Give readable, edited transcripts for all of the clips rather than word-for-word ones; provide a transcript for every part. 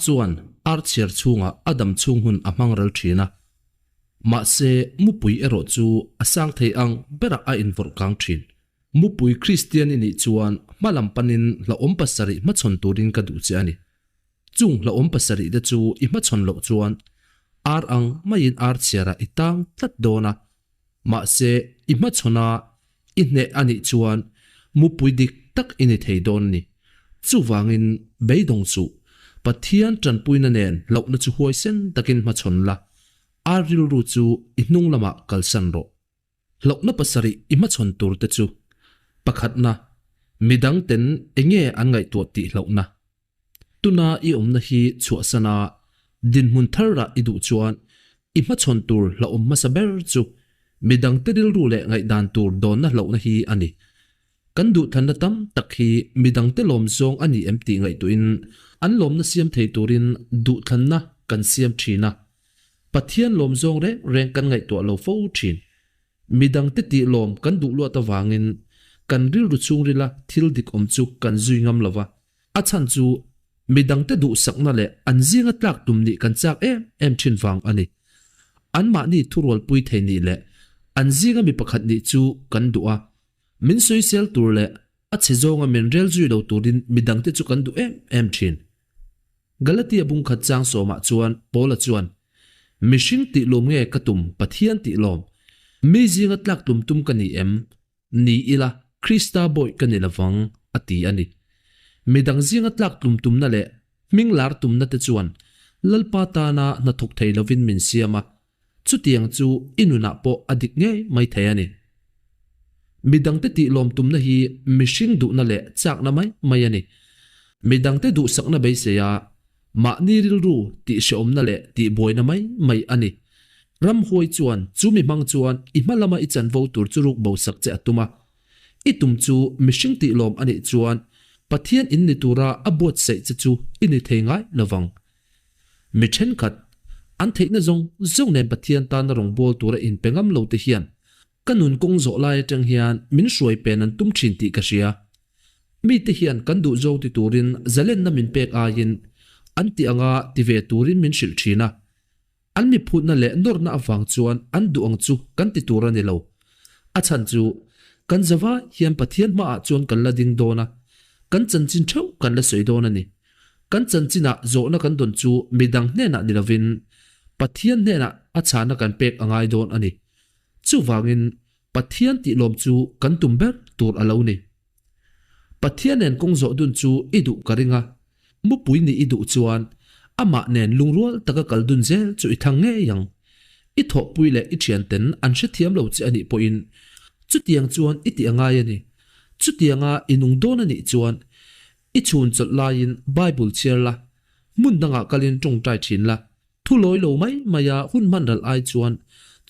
chuan ar chhiar chhungah a dam chhung hun a hmang ral thin a. Mahse, mupui erawh chu a sang thei ang berah a invawrh kang thin. Mupui Kristian i nih chuan hma lam panin hlauhawm pasarih hmachhawn turin ka duh che a ni. Chung hlauhawm pasarih te chu i hmachhawn loh chuan ar ang maiin ar chhiarah i tang tlat dawn a. Mahse, i hmachhawna i hneh a nih chuan mupui dik tak i ni thei dawn a ni. Chuvangin, beidawng chu Pathian tanpuina nen hlauhna chu huaisen takin hmachhawn la, ar rilru chu i hnung lamah kalsan rawh. Hlauhna pasarih i hmachhawn tur te chu, pakhatna, midang ten enge an ngaihtuah tih hlauhna. Tuna i awmna hi chhuahsan a, dinhmun thar rah i duh chuan i hmachhawn tur hlauhawm hmasa ber chu midangte rilru leh ngaihdan tur dawnna hlauhna hi a ni. Kan duhthlanna tam tak hi midangte lawm zawng a ni em tih ngaihtuahin an lawmna siam thei turin duhthlanna kan siam thin a. Pathian lawm zawng reng reng kan ngaihtuah lo fo thin. Midangte tih lawm kan duh luat avangin kan rilru chhungrila thil dik awm chu kan zui ngam lo va. A chhan chu midangte duhsakna leh an zinga tlak tum nih kan chak em em thin vang a ni. Anmahni thurualpui thei nih leh an zinga mi pakhat nih chu kan duh a. Min sawisel tur leh a chhe zawnga min rel zui lo turin midangte chu kan duh em em thin. Galatia bungkhat chang sawmah chuan Paula chuan, Mihring tih lawm nge ka tum Pathian tih lawm? Mi zinga tlak tum tum ka ni em? Ni ila, Krista bawih ka ni lovang, a ti a ni. Midang zinga tlak tlum tumna leh hming lar tumna te chuan Lalpa tana hnathawk thei lovin min siam a, chutiang chu i nunah pawh a dik ngei mai thei a ni. Midangte tih lawm tumna hi mihring duhna leh chakna mai mai a ni. Midangte duhsakna beisei a, mahni rilru tih hrehawmna leh tih buaina mai mai a ni. Ramhuai chuan chu mi hmang chuan i hma lama i chanvo tur chu ruk bosak che a tum a. I tum chu mihring tih lawm a nih chuan Pathian in ni tura a buatsaih che chu i ni thei ngai lovang. Mi thenkhat, an theihna zawng zawng nen Pathian tana rawngbâwl tura inpe ngam lo te hian ka nun kawng zawh lai atang hian min hruai pen an tum thin tih ka hria. Mite hian kan duh zawng ti turin zalenna min pek aiin an ti anga ti ve turin min hrilh thin a. An miphutna leh nawrna avang chuan an duh ang chu kan ti tur a ni lo. A chhan chu kan zavai hian Pathian hmaah chuan kan la ding dawn a, kan chanchin theuh kan la sawi dawn a ni. Kan chanchinah zawhna kan dawn chu midang hnenah ni lovin Pathian hnenah a chhana kan pek a ngai dawn a ni. Chuvangin Pathian tih lawm chu kan tum ber tur a lo ni. Pathian nen kawng zawh dun chu i duh ka ring a, mupui nih i duh chuan amah nen lungrual taka kal dun zel chu i thlang ngei ang. I thawhpui leh i thianten an hrethiam lo che a nih pawhin chutiang chuan i tih a ngai a ni. Chutianga i nung dawn a nih chuan i chhun chawlh laiin Bible chhiar la, hmun dangah kalin tawngtai thin la, Thu lawi lo mai maia hun hman ral ai chuan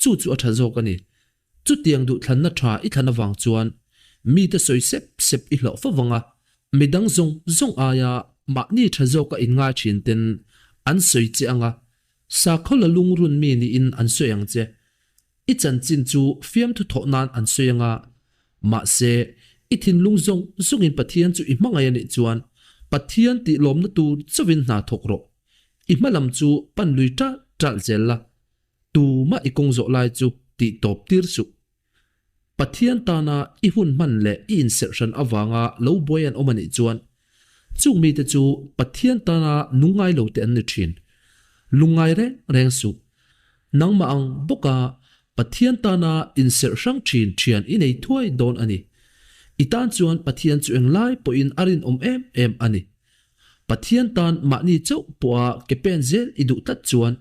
chu chu a tha zawk a ni. Chutiang duhthlanna tha i thlan avang chuan mite sawi sep sep i hlawh fo vang a, midang zawng zawng aia mahni tha zawka inngai thin ten an sawi che ang a, sakhaw la lungrun mi niin an sawi ang che. I chanchin chu fiamthu thawh nan an sawi ang a, mahse i thinlung zawng zawngin Pathian chu i hmangaih a nih chuan Pathian tih lawmna tur chauhin hna thawk rawh. I hma lam chu pan lui ṭalh ṭalh zel la, tumah i kawng zawh lai chu tih tawp tir suh. Pathian tana i hun hman leh i inserh hran avanga lo buai an awm a nih chuan, chung mite chu Pathian tana nungngai lo te an ni ṭhin. Lungngai reng reng suh. Nangmah ang bawka Pathian tana inserh hrang ṭhin ṭhian i nei thuai dawn a ni. I tan chuan Pathian chu englai pawhin a rinawm em em a ni. Pathian tan mahni chauh pawha ke pen zel i duh tlat chuan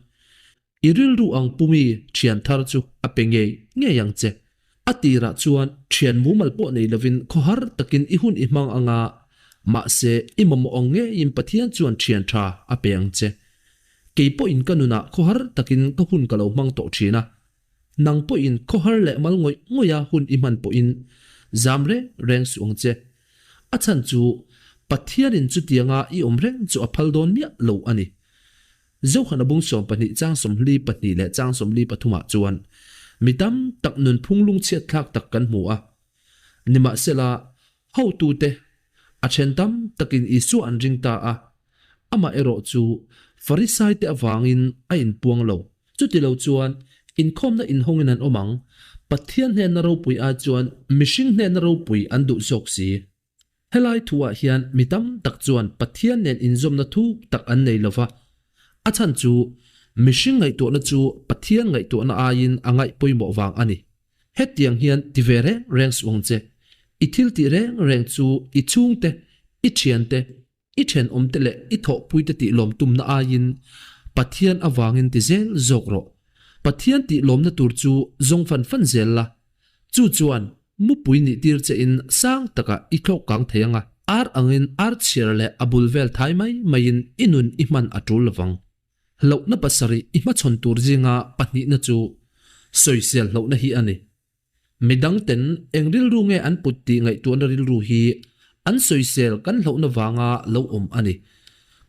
i rilru ang pumi thian thar chu a pe ngei ngei ang che. A tirah chuan thian mumal pawh nei lovin khawhar takin i hun i hmang ang a, mahse i mamawh ang ngeiin Pathian chuan thian tha a pe ang che. Kei pawhin ka nunah khawhar takin ka hun ka lo hmang tawh thin a, nang pawhin khawhar leh mal ngawih ngawiha hun i hman pawhin zam reng reng suh ang che. A chhan chu Pathianin chutianga i awm reng chu a phal dawn miah lo a ni. Zohana bung 12 chang 42 leh chang 43 ah chuan mi tam tak nunphung lungchhiat thlak tak kan hmu a. Nimahsela, hotute a then tam takin Isua an ring ta a. Amaherawhchu, Farisaite avangin a inpuang lo. Chutilo chuan, inkhawmna inhawngin an awm ang, Pathian hnenna ropui ai chuan mihring hnenna ropui an duh zawk si. Helai thuah hian mi tam tak chuan Pathian nen inzawmna thuk tak an nei lo va. A chhan chu mihring ngaihtuahna chu Pathian ngaihtuahna aiin a ngaih pawimawh vang a ni. Hetiang hian ti ve reng reng suh ang che. I thil tih reng reng chu i chhungte, i thiante, i thenawmte leh i thawhpuite tih lawm tumna aiin Pathian avangin ti zel zawk rawh. Pathian tih lawmna tur chu zawng fan fan zel la. Chu chuan mupui nih tir che in sang takah i thlawk kang thei ang a, ar angin ar chhiar leh a bul vel thai mai maiin i nun i hman a tul lovang. Hlauhna pasarih i hmachhawn tur zinga pahnihna chu sawisel hlauhna hi a ni. Midangten eng rilru nge an put tih ngaihtuahna rilru hi an sawisel kan hlauhna vanga lo awm a ni.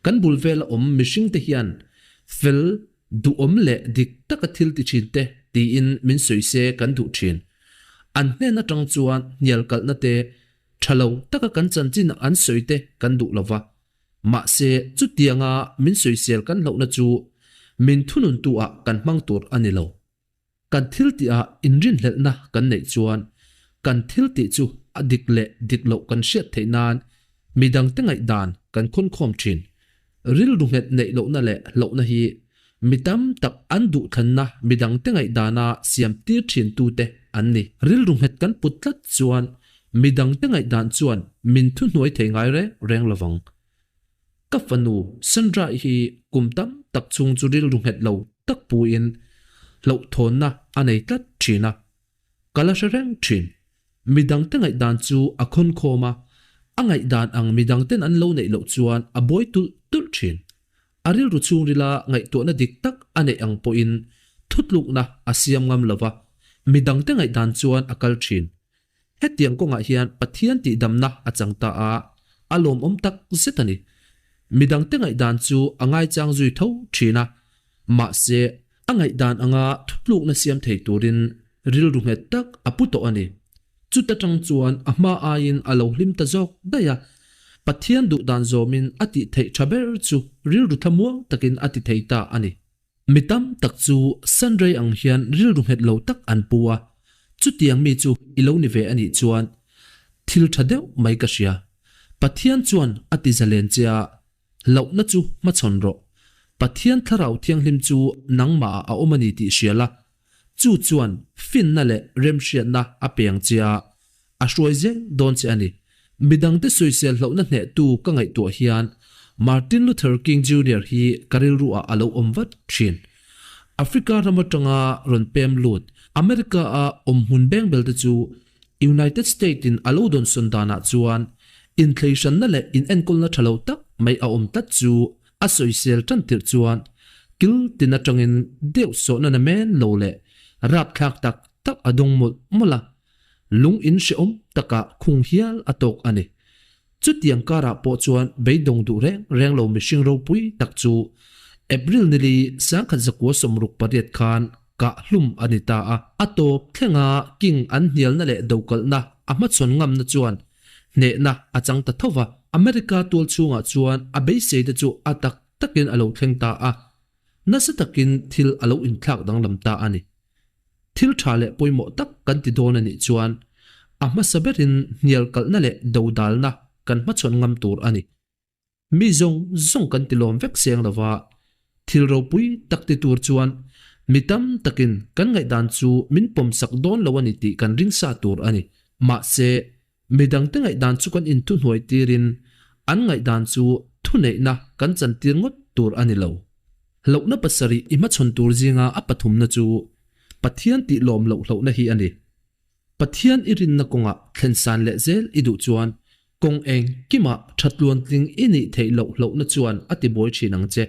Kan bul vela awm mihringte hian fel, duhawm leh dik taka thil ti thin te tiin min sawise kan duh thin. An hnen atang chuan hnial kalhna te, tha lo taka kan chanchin an sawi te kan duh lova. Mahse, chutianga min sawisel kan hlauhna chu min thununtu ah kan hmang tur a ni lo. Kan thil tihah inrinhlelhna kan neih chuan kan thil tih chu a dik leh dik loh kan hriat theih nan midangte ngaihdan kan khawnkhawm thin. Rilru nghet neih lohna leh hlauhna hi mi tam tak an duhthlanna midangte ngaihdana siam tir thin tute an ni. Rilru nghet kan put tlat chuan midangte ngaihdan chuan min thuhnuai thei ngai reng reng lovang. Ka fanu Sandra hi kum tam tak chhung chu rilru nghet lo tak puiin hlauhthawnna a nei tlat thin a, ka la hre reng thin. Midangte ngaihdan chu a khawnkhawm a, a ngaihdan ang midangten an lo neih loh chuan a buai tulh tulh thin. A rilru chhungrila ngaihtuahna dik tak a neih ang pawhin thutlukna a siam ngam lo va, midangte ngaihdan chuan a kal thin. Hetiang kawngah hian Pathian tihdamna a chang ta a, a lawmawm tak zet a ni. Midangte ngaihdan chu a ngaichang zui tho thin a, mahse a ngaihdan anga thutlukna siam thei turin rilru nghet tak a pu tawh a ni. Chuta tang chuan a hma aiin a lo hlim ta zawk daih a, Pathian duhdan zawmin a tih theih tha ber chu rilru thlamuang takin a ti thei ta a ni. Mi tam tak chu Sunray ang hian rilru nghet lo tak an pu a, chutiang mi chu i lo ni ve a nih chuan thil tha deuh mai ka hria. Pathian chuan a ti zalen che a, hlauhna chu hmachhawn rawh. Pathian Thlarau Thianghlim chu nangmahah a awm a ni tih hria la, chu chuan finna leh remhriatna a pe ang che a, a hruai zel dawn che a ni. Midangte sawisel hlauhna hnehtu ka ngaihtuah hian Martin Luther King Junior hi ka rilru ah a lo awm vat thin. Africa ram atanga rawn pem lut America a awm hmun bengbel te chu United State in a lo dawnsawn danah chuan inthleihranna leh inenkawlna tha lo tak mai a awm tlat chu a sawisel tan tirh chuan kil tin atangin deuh sawhna namen lo leh rapthlak tak tak a dawng mawlh mawlh a. Lung in hrehawm takah khung hial a tawk a ni. Chutiang karah pawh chuan beidawng duh reng reng lo mihring ropui tak chu April nili 1968 khan kah hlum a ni ta a. A tawp thlenga King an hnialna leh dokalhna a hmachhawn ngamna chuan hnehna a chang ta tho va. America tual chhungah chuan a beiseite chu a tak takin a lo thleng ta a. Nasa takin thil a lo inthlak danglam ta a ni. Thil tha leh pawimawh tak kan ti dawn a nih chuan a hmasa berin hnial kalhna leh dodalna kan hmachhawn ngam tur a ni. Mi zawng zawng kan ti lawm vek seng lova, thil ropui tak ti tur chuan mi tam takin kan ngaihdan chu min pawmsak dawn lo a ni tih kan ring sa tur a ni. Mahse, midangte ngaihdan chu kan inthuhnuai tirin an ngaihdan chu thuneihna kan chantir ngawt tur a ni lo. Hlauhna pasarih i hmachhawn tur zinga a pathumna chu Pathian tih lawm loh hlauhna hi a ni. Pathian i rinna kawngah thlensan leh zel i duh chuan kawng engkimah thatluantling i nih theih loh hlauhna chuan a tibuai thin ang che.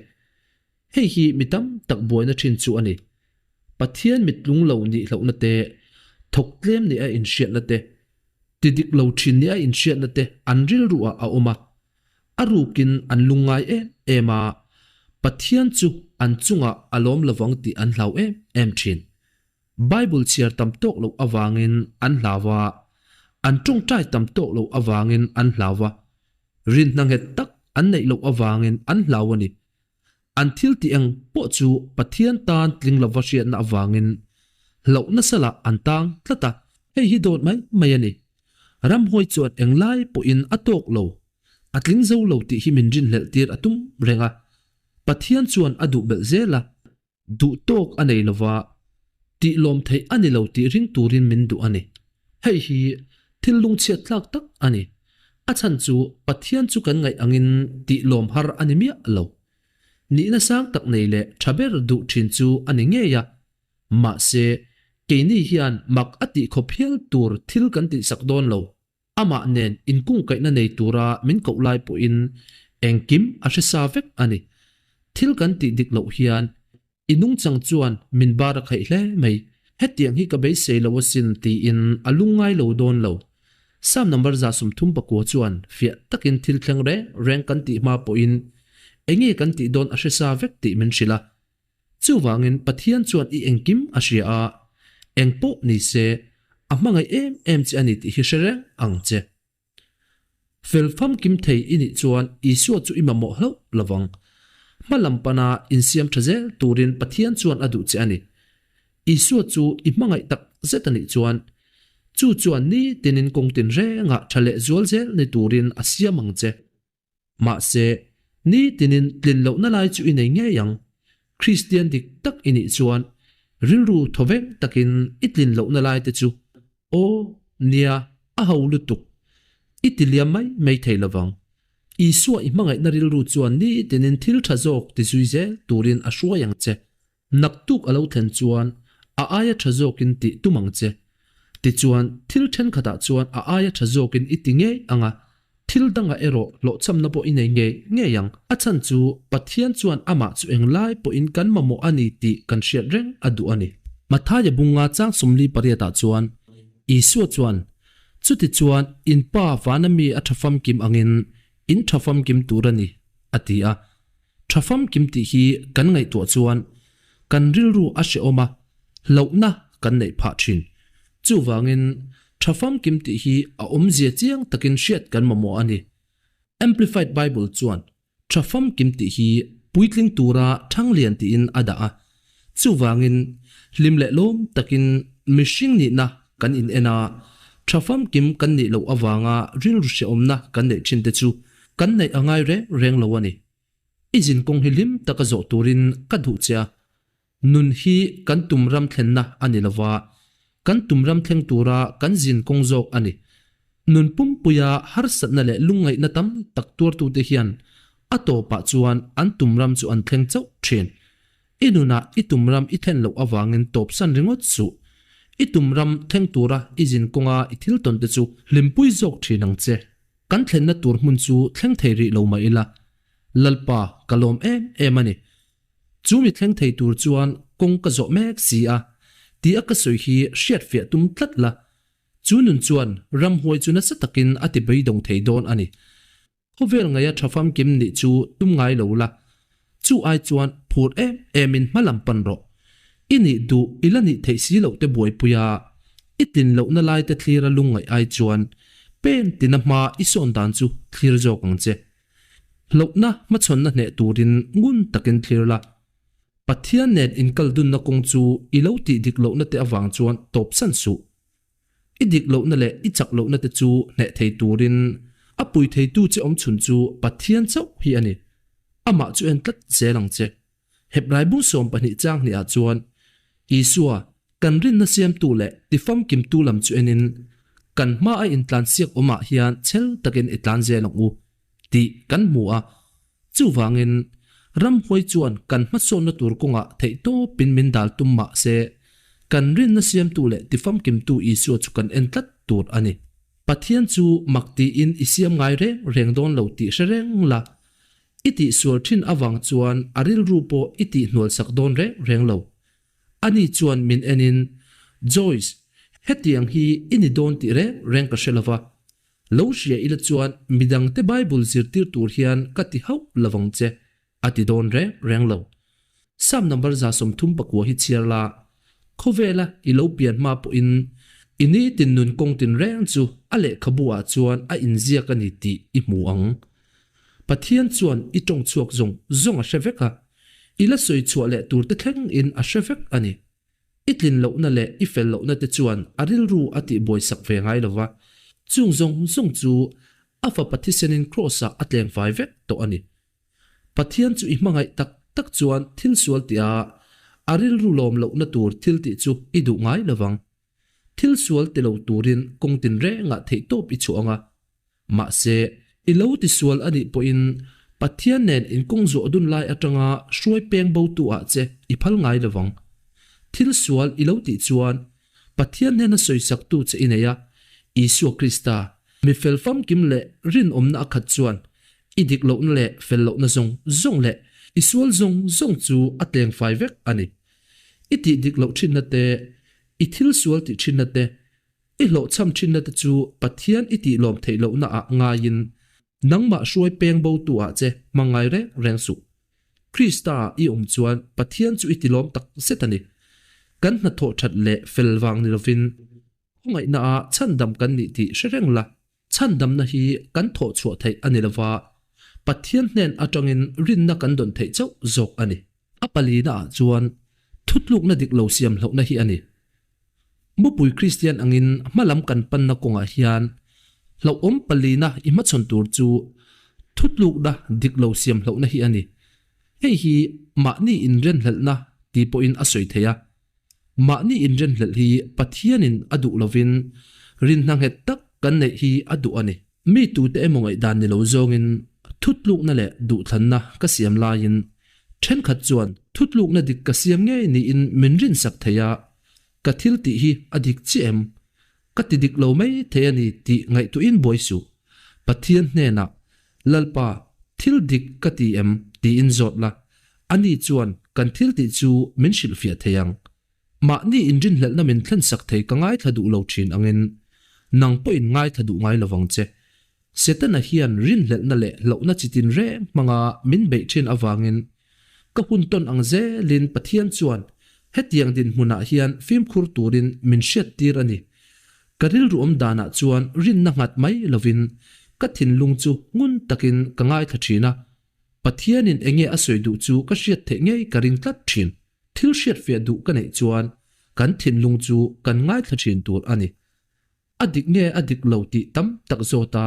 Hei hi mi tam tak buaina thin chu a ni. Pathian mittlung lo nih hlauhna te, thawk tlem nih a inhriatna te, ti dik lo thin nih a inhriatna te an rilruah a awm a. A rukin an lungngai em em a, Pathian chu an chungah a lawm lovang tih an hlau em em thin. Bible chhiar tam tawk loh avangin an hlau a, an tawngtai tam tawk loh avangin an hlau a. Rinhna nghet tak an neih loh avangin an hlau a ni. An thil tih eng pawh chu Pathian tan tling lova hriatna avangin hlauh nasa lah an tang tlat a. Hei hi dawt mai mai a ni. Ramhuai chuan englai pawhin a tawk lo, a tling zo lo tih hi min rinhlelh tir a tum reng a. Pathian chuan a duh belh zel a. Duh tawk a nei lova, tih lawm theih a ni lo tih ring turin min duh a ni. Hei hi thil lungchhiat tlak tak a ni. A chhan chu Pathian chu kan ngaih angin tih lawm har a ni miah lo. Nihna sang tak nei leh tha ber duh thin chu a ni ngei a. Mahse, keini hian mak a tih khawp hial tur thil kan tihsak dawn lo. Amah nen inkungkaihna nei tura min koh lai pawhin engkim a hre sa vek a ni. Thil kan tih dik loh hian i nungchang chuan min bar a khaih hle mai. Hetiang hi ka beisei lo asin tiin a lungngai lo dawn lo. Psalm number 139 chuan fiah takin thil thleng reng reng kan tih hma pawhin enge kan tih dawn a hre sa vek tih min hrilh a. Chuvangin Pathian chuan i engkim a hria a, eng pawh ni se, a hmangaih em em che a ni tih hi hre reng ang che. Fel famkim thei i nih chuan Isua chu i mamawh hlauh lovang. Hma lam pana insiam tha zel turin Pathian chuan a duh che a ni. Isua chu i hmangaih tak zet a nih chuan, chu chuan nitinin kawng tinrengah tha leh zual zel ni turin a siam ang che. Mahse, nitinin tlin lohna lai chu i nei ngei ang. Kristian dik tak i nih chuan rilru thawveng takin i tlin lohna lai te chu, Aw, nia, a ho lutuk. I ti liam mai mai thei lovang. Isua i hmangaihna rilru chuan nitinin thil tha zawk ti zui zel turin a hruai ang che. Naktuk a lo thlen chuan a aia tha zawkin tih tum ang che. Tichuan, thil thenkhatah chuan a aia tha zawkin i ti ngei ang a, thil dangah erawh hlawhchhamna pawh i nei ngei ngei ang. A chhan chu Pathian chuan amah chu englai pawhin kan mamawh a ni tih kan hriat reng a duh a ni. Mathaia bunga chang 48 ah chuan Isua chuan, Chutichuan in Pa vana mi a tha famkim angin in tha famkim tur a ni, a ti a. Tha famkim tih hi kan ngaihtuah chuan kan rilru a hrehawm a, hlauhna kan neih phah thin. Chuvangin tha famkim tih hi a awmzia chiang takin hriat kan mamawh a ni. Amplified Bible chuan tha famkim tih hi puitling tura thanglian tiin a dah a. Chuvangin hlim leh lawm takin mihring nihna kan in en a, tha famkim kan nih loh avanga rilru hrehawmna kan neih thin te chu kan neih a ngai reng reng lo a ni. I zin kawng hi hlim taka zawh turin ka duh che a, nun hi kan tum ram thlenna a ni lova, kan tum ram thleng tura kan zin kawng zawk a ni. Nun pumpuia harsatna leh lungngaihna tam tak tuartute hian a tawpah chuan an tum ram chu an thleng chauh thin. I nunah i tum ram i thlen loh avangin tawpsan ringawt suh. I tum ram thleng tura i zin kawnga i thil tawn te chu hlimpui zawk thin ang che. Kan thlenna tur hmun chu thleng thei rih lo mah ila, Lalpa ka lawm em em a ni. Chu mi thleng thei tur chuan kawng ka zawh mek si a, tia ka sawi hi hriatfiah tum tlat la, chu nun chuan ramhuai chu nasa takin a ti beidawng thei dawn a ni. Khawvel ngaia tha famkim nih chu tum ngai lo la, chu ai chuan phur em emin hma lam pan rawh. I nih duh i la nih theih si loh te buaipui a, i tlin lohna lai te thlira lungngaih ai chuan pen tina hma i sawn dan chu thlir zawk ang che. Hlauhna hmachhawnna hneh turin ngun takin thlir la. Pathian nen inkal dunna kawng chu i lo tih dik lohna te avang chuan tawpsan suh. I dik lohna leh i chak lohna te chu hneh thei turin a pui theitu che awm chhun chu Pathian chauh hi a ni. Amah chu en tlat zel ang che. Hebrai bung 12 chang hnih ah chuan Isua, kan rinna siamtu leh tifamkimtu lam chu enin, kan hma a intlansiak awmah hian chhel takin i tlan zel ang u, tih kan hmu a. Chuvangin, ramhuai chuan kan hmasawnna tur kawngah theihtawpin min dal tum mah se, kan rinna siamtu leh tifamkimtu Isua chu kan en tlat tur a ni. Pathian chu mak tiin i siam ngai reng reng dawn lo tih hre reng la, i tihsual thin avang chuan a rilru pawh i tihhnual sak dawn reng reng lo. Ani chuan min enin, Joyce, hetiang hi i ni dawn tih reng reng ka hre lova, Lo hria ila chuan midangte Bible zirtir tur hian ka ti hauh lovang che, a ti dawn reng reng lo. Psalm number 39 hi chhiar la, khawvela i lo pian hma pawhin i nitin nun kawng tin reng chu a lehkhabu ah chuan a inziak a ni tih i hmu ang. Pathian chuan i tawng chhuak zawng zawng a hre vek a, i la sawi chhuah leh tur te thleng in a hre vek a ni. I tlin lohna leh i fel lohna te chuan a rilru a tihbuai sak ve ngai lo va, chung zawng zawng chu a fapa thisenin Kraws-ah a tleng fai vek tawh a ni. Pathian chu i hmangaih tak tak chuan thil sual tih a, a rilru lawm lohna tur thil tih chu i duh ngai lo vang. Thil sual ti lo turin kawng tinrengah theihtawp i chhuah ang a. Mahse, i lo ti sual a nih pawhin Pathian nen inkawng zawh dun lai atanga hruai peng botu ah che i phal ngai lo vang. Thil sual i lo tih chuan Pathian hnena sawisaktu che i nei a, Isua Krista, mi fel famkim leh rinawmna a khat chuan i dik lohna leh fel lohna zawng zawng leh i sual zawng zawng chu a tleng fai vek a ni. I tih dik loh thinna te, i thil sual tih thinna te, i hlawhchham thinna te chu Pathian i tih lawm theih lohna ah ngaiin nangmah hruai peng bo tu ah che hmang ngai reng reng suh. Krista ah i awm chuan Pathian chu i ti lawm tak zet a ni. Kan hnathawh that leh fel vang ni lovin khawngaihna ah chhandam kan nih tih hre reng la. Chhandamna hi kan thawh chhuah theih a ni lova, Pathian hnen atangin rinna kan dawn theih chauh zawk a ni. A palina ah chuan thutlukna dik lo siam hlauhna hi a ni. Mupui Kristian angin hmalam kan panna kawngah hian hlauhawm palina i hmachhawn tur chu thutlukna dik lo siam hlauhna hi a ni. Hei hi mahni inrenhlelhna ti pawhin a sawi theih a. Mahni inrenhlelh hi Pathianin a duh lovin rinhna nghet tak kan neih hi a duh a ni. Mi tute emaw ngaihdan ni lo zawngin thutlukna leh duhthlanna ka siam laiin thenkhat chuan thutlukna dik ka siam ngei niin min rinsak thei a, ka thil tih hi a dik chiah em? Ka ti dik lo mai thei a ni tih ngaihtuahin buai suh. Pathian hnenah, Lalpa, thil dik ka ti em? tiin zawt la, ani chuan kan thil tih chu min hrilhfiah thei ang. Mahni inrinhlelhna min thlensak thei ka ngaithla duh lo thin angin nang pawhin ngaithla duh ngai lovang che. Setana hian rinhlelhna leh hlauhna chi tin reng hmanga min beih thin avangin ka hun tawn ang zelin Pathian chuan hetiang dinhmunah hian fimkhur turin min hriattir a ni. Ka rilru awm danah chuan rinna nghat mai lovin ka thinlung chu ngun takin ka ngaithla thin a, Pathianin enge a sawi duh chu ka hriat theih ngei ka ring tlat thin. Thil hriatfiah duh ka neih chuan kan thinlung chu kan ngaithla thin tur a ni. A dik nge a dik lo tih tam tak zawt a,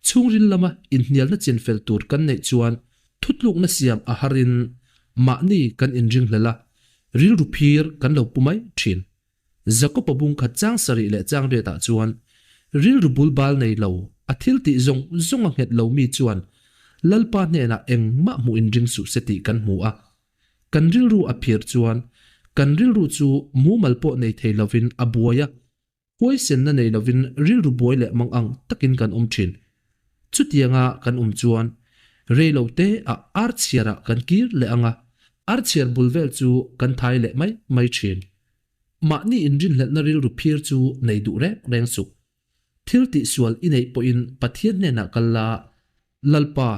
chhungril lama inhnialna chinfel tur kan neih chuan thutlukna siam a harin mahni kan inringhlel a, rilru phir kan lo pu mai thin. Jakob-a bung khat chang sarih leh chang riatah chuan rilru bul bal nei lo, a thil tih zawng zawng a nghet lo mi chuan Lalpa hnenah engmah hmuh inring suh se tih kan hmu a. Kan rilru a phir chuan kan rilru chu mumal pawh nei thei lovin a buai a, Huaisenna nei lovin rilru buai leh mang ang takin kan awm thin. Chutianga kan awm chuan rei lo te ah ar chhiarah kan kir leh ang a, ar chhiar bul vel chu kan thai leh mai mai thin. Mahni inrinhlelhna rilru phir chu nei duh reng reng suh. Thil tihsual i neih pawhin Pathian hnenah kal la, Lalpa,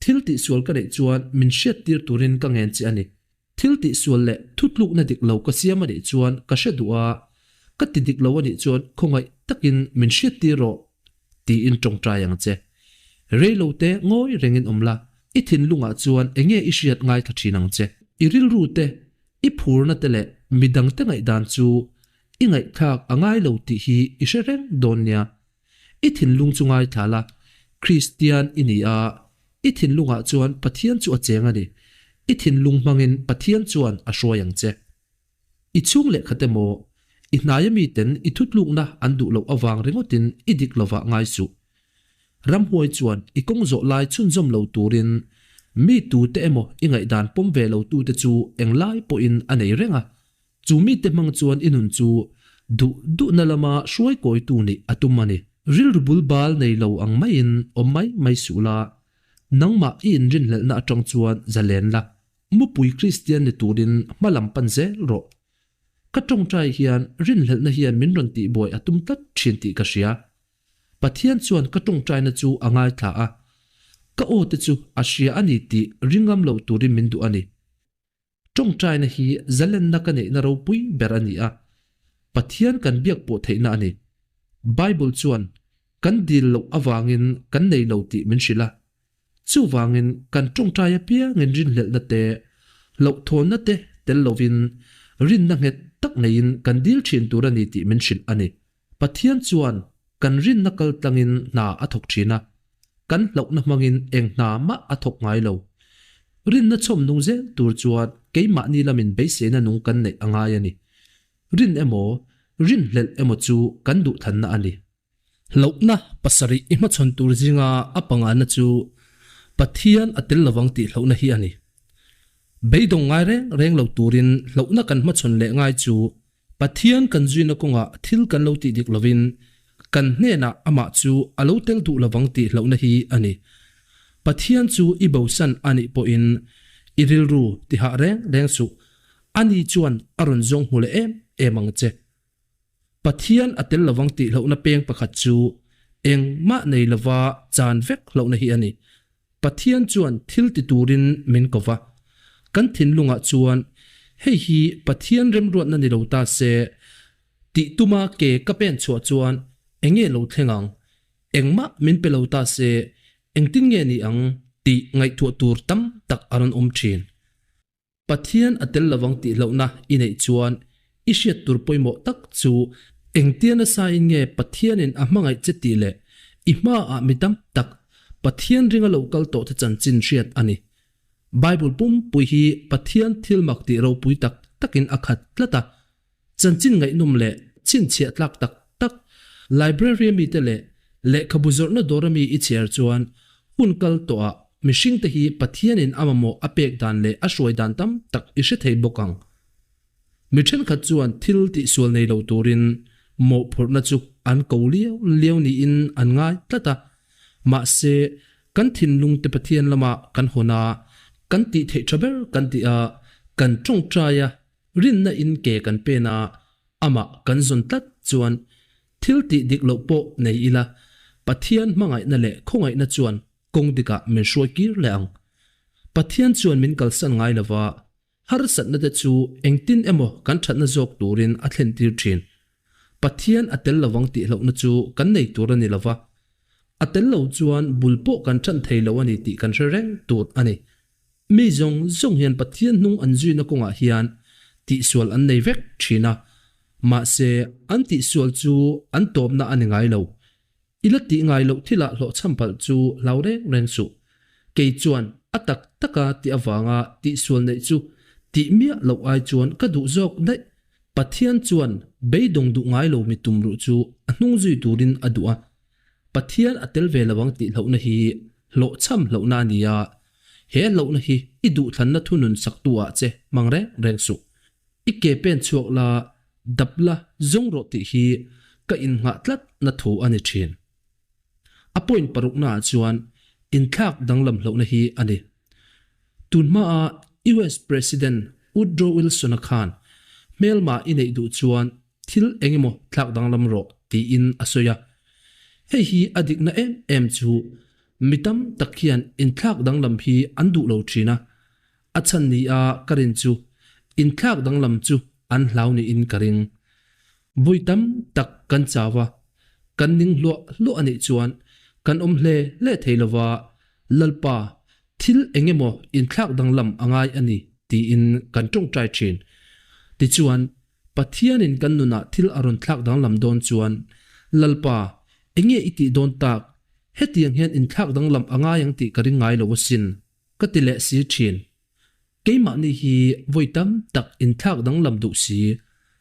thil tihsual ka neih chuan min hriattir turin ka ngen che a ni. Thil tihsual leh thutlukna dik lo ka siam a nih chuan ka hre duh a, ka ti dik lo a nih chuan khawngaih takin min hriattir rawh tiin tawngtai ang che. Rei lo te ngawi rengin awm la, i thinlungah chuan enge i hriat ngaithla thin ang che. I rilru te, i phurna te leh midangte ngaihdan chu i ngaihthlak a ngai lo tih hi i hre reng dawn nia. I thinlung chu ngaithla la, Kristian i ni a, i thinlungah chuan Pathian chu a cheng a ni. I thinlung hmangin Pathian chuan a hruai ang che. I chhung lehkhat emaw, i hnaia miten i thutlukna an duh loh avang ringawtin i dik lovah ngai suh. Ramhuai chuan i kawng zawh lai chhunzawm lo turin mi tute emaw i ngaihdan pawm ve lo tute chu englai pawhin a nei reng a, Chu mite hmang chuan i nun chu duh duhna lama hruai kawitu nih a tum a ni. Rilru bul bal nei lo ang maiin awm mai mai suh la, nangmah i inrinhlelhna atang chuan zalen la, mupui Kristian ni turin hma lam pan zel rawh. Ka tawngtai hian rinhlelhna hian min rawn tihbuai a tum tlat thin tih ka hria. Pathian chuan ka tawngtaina chu a ngaithla a, ka aw te chu a hria a ni tih ringam lo turin min duh a ni. Tawngtaina hi zalenna ka neihna ropui ber a ni a, Pathian kan biak pawh theihna a ni. Bible chuan kan dil loh avangin kan nei lo tih min hrilh a. Chuvangin kan tawngtai apiangin rinhlelhna te, hlauhthawnna te tel lovin rinna nghet tak neiin kan dil thin tur a ni tih min hrilh a ni. Pathian chuan kan rinna kal tlangin hna a thawk thin a, kan hlauhna hmangin eng hna mah a thawk ngai lo. Rinna chhawm nung zel tur chuan keimahni lamin beiseina nung kan neih a ngai a ni. Rin emaw, rinhlelh emaw chu kan duhthanna a ni. Hlauhna pasarih i hmachhawn tur zinga a pangana chu Pathian a tel lovang tih hlauhna hi a ni. Beidawng ngai reng reng lo turin hlauhna kan hmachhawn leh ngai chu Pathian kan zuina kawngah thil kan lo tih dik lovin kan hnenah amah chu a lo tel duh lovang tih hlauhna hi a ni. Pathian chu i bosan a nih pawhin i rilru tihah reng reng suh, ani chuan a rawn zawng hmu leh em em ang che. Pathian a tel lovang tih hlauhna peng pakhat chu engmah nei lova chan vek hlauhna hi a ni. Pathian chuan thil ti turin min ko va. Kan thinlungah chuan hei hi Pathian remruatna ni lo ta se tih tuma ke ka pen chhuah chuan enge lo thleng ang? Engmah min pe lo ta se engtin nge ni ang tih ngaihtuah tur tam tak a rawn awm thin. Pathian a tel lovang tih hlauhna i neih chuan i hriat tur pawimawh tak chu engtia nasa in nge Pathianin a hmangaih che tih leh i hmaah mi tam tak Pathian ringa lo kal tawh te chanchin hriat a ni. Bible pumpui hi Pathian thil mak tih ropui tak takin a khat tlat a, Chanchin ngaihnawm leh chhinchhiah tlak tak tak library a mite leh lehkhabu zawrhna dawr a mi i chhiar chuan hun kal tawhah mihringte hi Pathianin a mamawh a pek dan leh a hruai dan tam tak i hre thei bawk ang. Mi thenkhat chuan thil tihsual nei lo turin mawhphurhna chu an ko liau liau niin an ngai tlat a, mahse kan thinlungte Pathian lama kan hawn a, kan tih theih tha ber kan tih a, kan tawngtai a, Rinna in ke kan pen a, amah kan zawn tlat chuan thil tih dik loh pawh nei ila, Pathian hmangaihna leh khawngaihna chuan kawng dikah min hruai kir leh ang. Pathian chuan min kalsan ngai lova, harsatna te chu engtin emaw kan thatna zawk turin a thlen tir thin. Pathian a tel lovang tih hlauhna chu kan nei tur a ni lova, a tel lo chuan bul pawh kan tan thei lo a ni tih kan hre reng tur a ni. Mi zawng zawng hian Pathian hnung an zuina kawngah hian tihsual an nei vek thin a, mahse an tihsual chu an tawpna a ni ngai lo. I la tih ngai loh thilah hlawhchham palh chu hlau reng reng suh. Kei chuan a tak taka tih avanga tihsual neih chu tih miah loh ai chuan ka duh zawk daih. Pathian chuan beidawng duh ngai lo mi tumruh chu a hnung zui turin a duh a, Pathian a tel ve lo ang tih hlauhna hi hlawhchham hlauhna a ni a, He hlauhna hi i duhthlanna thunun saktu ah che hmang reng reng suh. I ke pen chhuak la, dap la, zawng rawh tih hi ka innghah tlat na thu a ni thin. A point parukna ah chuan inthlak danglam hlauhna hi a ni. Tun hmaa US President Woodrow Wilson-a khan hmelma i neih duh chuan thil eng emaw thlak danglam rawh tiin a sawi a. Hei hi a dikna em em chu mi tam tak hian inthlak danglam hi an duh lo thin a, a chhan ni a ka rin chu inthlak danglam chu an hlau niin ka ring. Vawi tam tak kan chau a, kan ning hluah hluah a nih chuan kan awm hle hle thei lova, Lalpa, thil eng emaw inthlak danglam a ngai a ni tiin kan tawngtai thin. Tichuan, Pathianin kan nunah thil a rawn thlak danglam dawn chuan, Lalpa, enge i tih dawn tak? Hetiang hian inthlak danglam a ngai ang tih ka ring ngai lo asin, ka ti leh si thin. Keimahni hi vawi tam tak inthlak danglam duh si,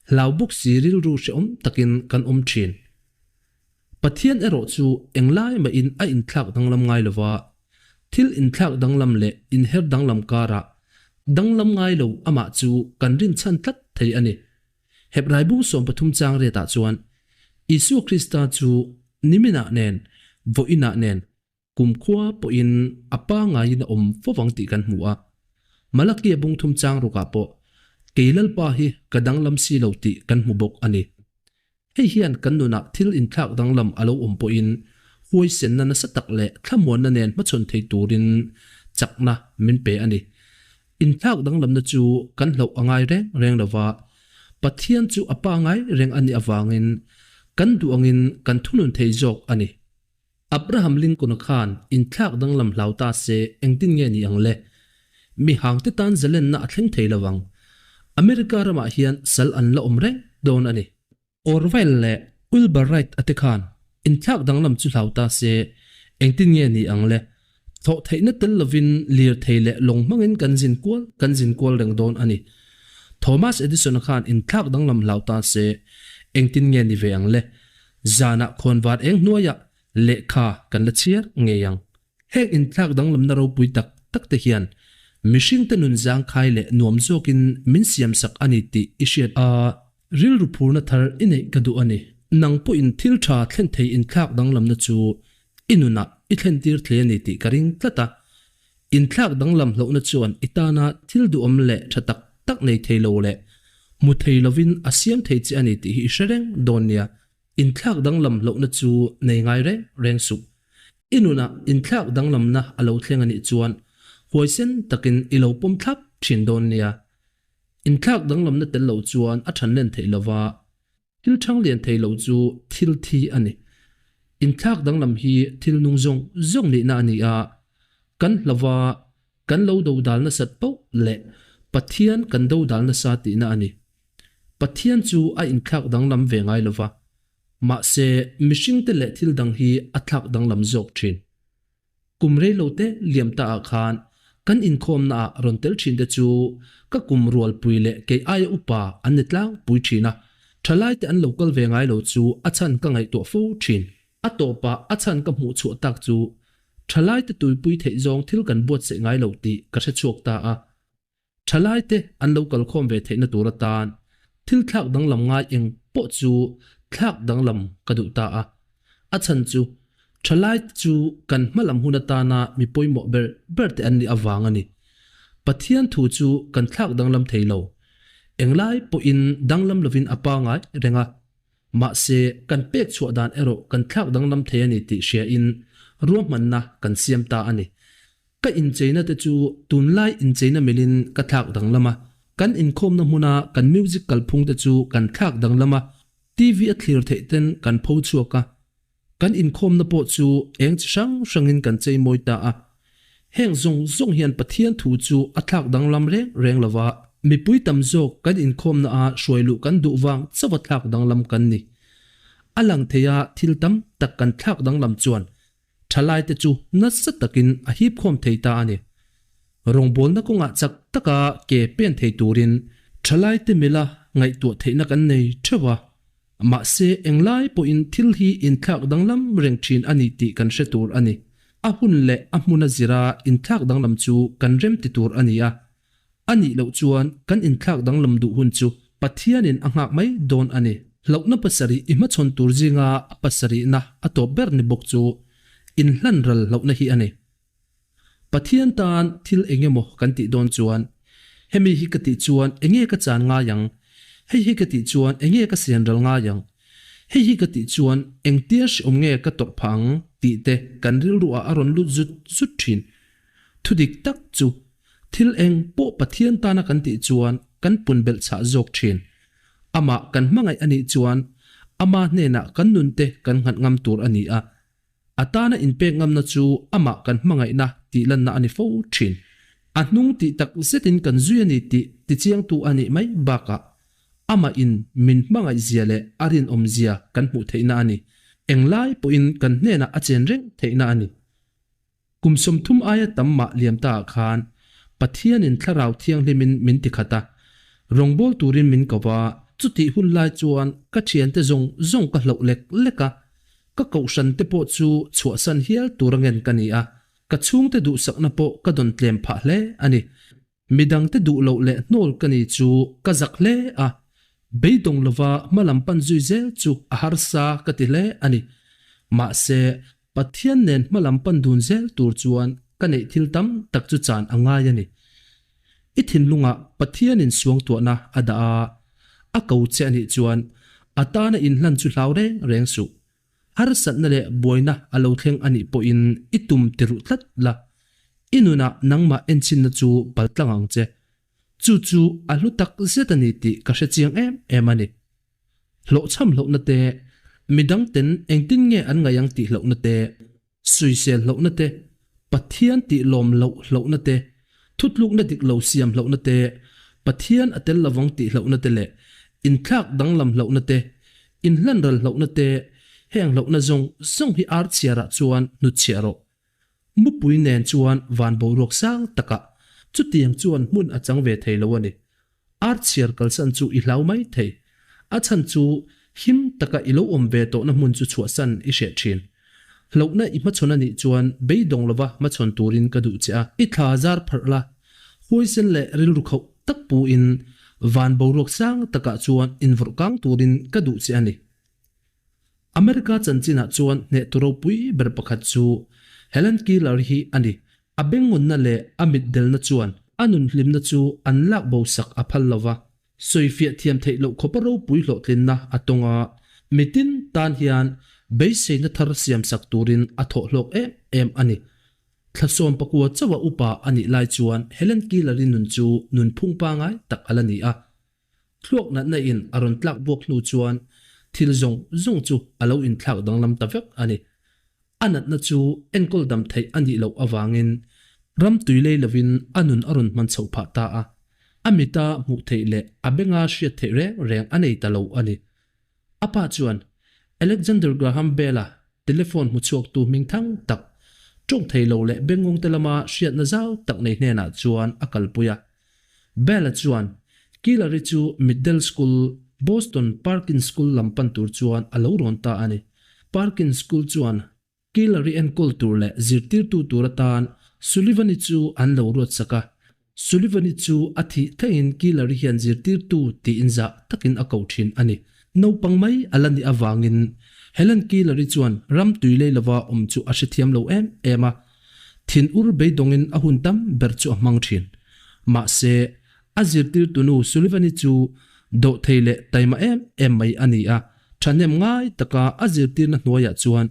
hlau bawk si rilru hrehawm takin kan awm thin. Pathian erawh chu englai mahin a inthlak danglam ngai lo va, thil inthlak danglam leh inher danglam karah danglam ngai lo amah chu kan rinchhan tlat thei a ni. Hebrai bung 13 chang riatah chuan Isua Krista chu niminah nen, vawiinah nen, Kumkhua pawhin a pangaiin a awm fo vang tih kan hmu a. Malakia bung thum chang rukah pawh kei Lalpa hi ka danglam si lo tih kan hmu bawk a ni. Hei hian kan nunah thil inthlak danglam a lo awm pawhin huaisenna nasa tak leh thlamuanna nen hmachhawn thei turin chakna min pe a ni. Inthlak danglamna chu kan hlauh a ngai reng reng lo va, Pathian chu a pangai reng a nih avangin kan duh angin kan thunun thei zawk a ni. Abraham Lincoln-a khan inthlak danglam hlau ta se engtin nge ni ang le? Mi hangte tan zalenna a thleng thei lo ang. America ramah hian sal an la awm reng dawn a ni. Orville leh Wilbur Wright a te khan inthlak danglam chu hlau ta se engtin nge ni ang le? Thawh theihna tel lovin lirthei leh lawng hmangin kan zin kual kan zin kual reng dawn a ni. Thomas Edison-a khan inthlak danglam hlau ta se engtin nge ni ve ang le? Zanah khawnvar eng hnuaiah lehkha kan la chhiar ngei ang. Heng inthlak danglamna ropui tak tak te hian mihringte nun zangkhai leh nuam zawkin min siamsak a ni tih i hriat a, rilru phurna thar i neih ka duh a ni. Nang pawhin thil tha thlen thei inthlak danglamna chu i nunah i thlentir thei a ni tih ka ring tlat a. Inthlak danglam hlauhna chuan i tana thil duhawm leh tha tak tak nei thei lo leh hmu thei lovin a siam thei che a ni tih hi i hre reng dawn nia. Inthlak danglam hlauhna chu nei ngai reng reng suh. I nunah inthlak danglamna a lo thleng a nih chuan huaisen takin i lo pawm thlap thin dawn nia. Inthlak danglamna tel lo chuan a than len theih lova, thil thang lian thei lo chu thil thi a ni. Inthlak danglam hi thil nung zawng zawng nihna a ni a, kan hlauva kan lo dodal nasat poh leh Pathian kan dodal nasa tihna a ni. Pathian chu a inthlak danglam ve ngai lova, mahse mihringte leh thil dang hi a thlak danglam zawk thin. Kum reilote liam ta ah khan kan inkhawmna ah rawn tel thin te chu ka kum rualpui leh kei aia upa an ni tlangpui thin a, thalaite an lo kal ve ngai lo chu a chhan ka ngaihtuah fo thin. A tawpah a chhan ka hmuh chhuah tak chu thalaite tuipui theih zawng thil kan buatsaih ngai lo tih ka hrechhuak ta a. Thalaite an lo kalkhawm ve theihna tur atan thil thlak danglam ngai eng pawh chu thlak danglam ka duh ta a. A chhan chu thalaite chu kan hmalam hun atana mi pawimawh ber berte an nih avang a ni. Pathian thu chu kan thlak danglam thei lo. Englai pawhin danglam lovin a pangai reng a. Mahse, kan pek chhuah dan erawh kan thlak danglam thei a ni tih hriain ruahmanna kan siam ta a ni. Ka incheina te chu tunlai incheina milin ka thlak danglam a, kan inkhawmna hmuna kan music kalphung te chu kan thlak danglam a, TV a thlir theih ten kan pho chhuak a, kan inkhawmna pawh chu eng chi hrang hrangin kan chei mawi ta a. Heng zawng zawng hian Pathian thu chu a thlak danglam reng reng lo va, mipui tam zawk kan inkhawmna a hruai luh kan duh vang chauh a thlak danglam kan ni. A lang thei a thil tam tak kan thlak danglam chuan Thalaite chu nasa takin a hipkhawm thei ta a ni. Rawngbawlna kawngah chak taka ke pen thei turin thalaite mila ngaihtuah theihna kan nei theuh a. Mahse, englai pawhin thil hi inthlak danglam reng thin a ni tih kan hre tur a ni. A hun leh a hmuna zira inthlak danglam chu kan remti tur a ni a. A nih loh chuan kan inthlak danglam duh hun chu Pathianin a nghak mai dawn a ni. Hlauhna pasarih i hmachhawn tur zinga a pasarihna a tawp ber ni bawk chu inhlan ral hlauhna hi a ni. Pathian tan thil eng emaw kan tih dawn chuan, Hemi hi ka tih chuan enge ka chan ngai ang? Hei hi ka tih chuan enge ka sian ral ngai ang? Hei hi ka tih chuan engtia hriawm nge ka tawrh phah ang? tih te kan rilruah a rawn lut zut zut thin. Thudik tak chu Thil eng pawh Pathian tana kan tih chuan kan pun belh chhah zawk thin. Amah kan hmangaih a nih chuan ama hnenah kan nunte kan nghat ngam tur a ni a. A tana inpek ngamna chu amah kan hmangaihna tih lanna a ni fo thin. A hnung tih tak zetin kan zui a ni tih tichiangtu a nih mai bakah amah in min hmangaih zia leh a rinawm zia kan hmuh theihna a ni. Englai pawhin kan hnenah a chen reng theihna a ni. Kum 30 aia tam mah liam ta ah khan Pathianin Thlarau Thianghlimin min ti khat a, rawngbâwl turin min ko va. Chutih hun lai chuan ka thiante zawng zawng ka hloh lek lek a, ka kohhrante pawh chu chhuahsan hial tur a ngen ka ni a, ka chhungte duhsakna pawh ka dawn tlem phah hle a ni. Midangte duh loh leh hnawl ka ni chu ka zak hle a, beidawng lova hma lam pan zui zel chu a harsa ka ti hle a ni. Mahse, Pathian nen hma lam pan dun zel tur chuan ka neih thil tam tak chu chan a ngai a ni. I thinlungah Pathianin suangtuahna a dah a, a ko che a nih chuan a tana inhlan chu hlau reng reng suh. Harsatna leh buaina a lo thleng a nih pawhin i tum ti ruh tlat la, i nunah nangmah enchinna chu paltlang ang che. Chu chu a hlu tak zet a ni tih ka hre chiang em em a ni. Hlawhchham hlauhna te, midang ten engtin nge an ngaih ang tih hlauhna te. Sawisel hlauhna te, Pathian tih lawm loh hlauhna te, thutlukna dik lo siam hlauhna te, Pathian a tel lovang tih hlauhna te leh inthlak danglam hlauhna te, inhlanral hlauhna te, heng hlauhna zawng zawng hi ar chhiarah chuan hnutchhiah rawh. Mupui nen chuan van boruak sang takah chutiang chuan hmun a chang ve thei lo a ni. Ar chhiar kalsan chu i hlau mai thei. A chhan chu him taka i lo awm ve tawhna hmun chu chhuahsan i hreh thin. Hlauhna i hmachhawn a nih chuan beidawng lova hmachhawn turin ka duh che a. I thla zar pharh la, huaisen leh rilru khauh tak puin van boruak sang takah chuan invawrh kang turin ka duh che a ni. America chanchinah chuan hnehtu ropui ber pakhat chu Helen Keller hi a ni. A bengngawnna leh a mitdelna chuan a nunhlimna chu an lak bo sak a phal lo va, sawifiah thiam theih loh khawpa ropui hlawhtlinna a tawng a, mitin tan hian beiseina thar siamsak turin a thawh hlawk em em a ni. Thla 19 chauha upa a nih lai chuan Helen Keller-i nun chu nunphung pangai tak a la ni a. Thluak natna in a rawn tlak buak hnu chuan thil zawng zawng chu a lo inthlak danglam ta vek a ni. A natna chu enkawl dam theih a nih loh avangin ram tui lei lovin a nun a rawn hman chhoh phah ta a, a mita hmuh theih leh a benga hriat theih reng reng a nei ta lo a ni. A pa chuan Alexander Graham Bell-a telephone hmuchhuaktu hming thang tak, tawng thei lo leh bengngawngte lama hriatna zau tak nei hnenah chuan a kalpui a. Bell-a chuan Killary chu Middle School, Boston Perkins School lam pan tur chuan a lo rawn ta a ni. Perkins School chuan Killary enkawl tur leh zirtirtu tur atan Sullivan-i chu an lo ruat sak a. Sullivan-i chu a thih thlengin Killary hian zirtirtu tiin zah takin a ko thin a ni. Naupang mai a la nih avangin Helen Killary chuan ram tui lei lova awm chu a hrethiam lo em em a. Thin ur beidawngin a hun tam ber chu a hmang thin. Mahse, a zirtirtunu Sullivan-i chu dawhthei leh taima em em mai a ni a, thahnem ngai taka a zirtirna hnuaiah chuan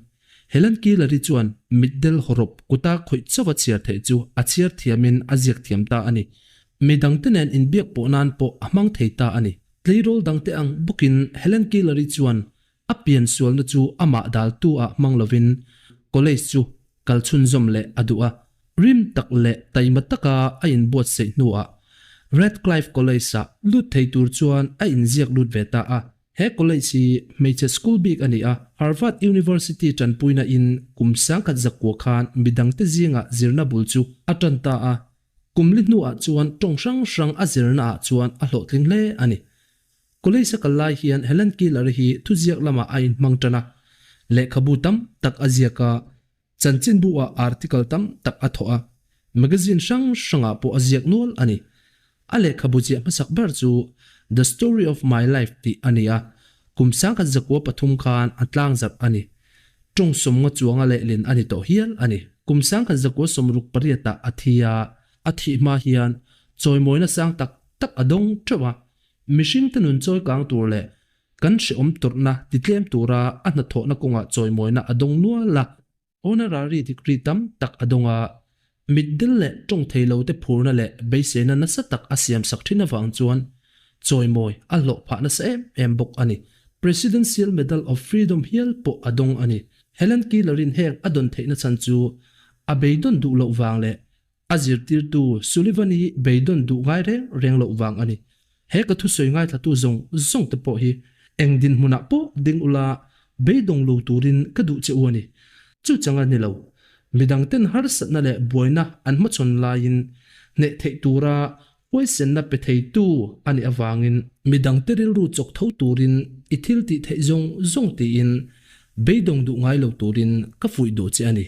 Helen Keller-i chuan mitdel hawrawp kuta khawih chauha chhiar theih chu a chhiar thiamin a ziak thiam ta a ni. Mi dangte nen inbiak pawh nan pawh a hmang thei ta a ni. Tleirawl dangte ang bawkin Helen Keller-i chuan A pian sualna chu amah daltu ah hmang lovin college chu kal chhunzawm leh a duh a. Rim tak leh taima taka a inbuatsaih hnuah Radcliffe College-ah lut thei tur chuan a inziak lut ve ta a. He college hi hmeichhe school bik a ni a, Harvard University tanpuina in kum 1900 khan midangte zingah zirna bul chu a tan ta a. Kum li hnuah chuan tawng hrang hrang a zirna ah chuan a hlawhtling hle a ni. College a kal lai hian Helen Keller hi thuziak lamah a inhmang tan a, lehkhabu tam tak a ziak a, chanchinbu ah article tam tak a thawh a, magazine hrang hrangah pawh a ziak nual a ni. A lehkhabu ziah hmasak ber chu The Story of My Life tih a ni a, kum 1903 khan a tlangzarh a ni. Tawng sawmnga chuanga lehlin a ni tawh hial a ni. Kum 1968 ah a thi a, a thih hma hian chawimawina sang tak tak a dawng teuh a, Mihringte nun chawi kang tur leh kan hrehawm tawrhna titlem tura a hnathawhna kawngah chawimawina a dawng nual a, honorary degree tam tak a dawng a, mitdel leh tawng thei lote phurna leh beiseina nasa tak a siamsak thin avang chuan chawimawi a hlawh phah nasa em em bawk a ni. Presidential Medal of Freedom hial pawh a dawng a ni. Helen Keller-in heng a dawn theihna chhan chu a beidawn duh loh vang leh A zirtirtu Sullivan hi beidawn duh ngai reng reng loh vang a ni. He ka thusawi ngaithlatu zawng zawng te pawh hi eng dinhmunah pawh ding ula beidawng lo turin ka duh che u a ni. Chu chang a ni lo. Midangten harsatna leh buaina an hmachhawn laiin hneh theih tura huaisenna pe theitu a nih avangin midangte rilru chawk tho turin i thil tih theih zawng zawng tiin beidawng duh ngai lo turin ka fuih duh che a ni.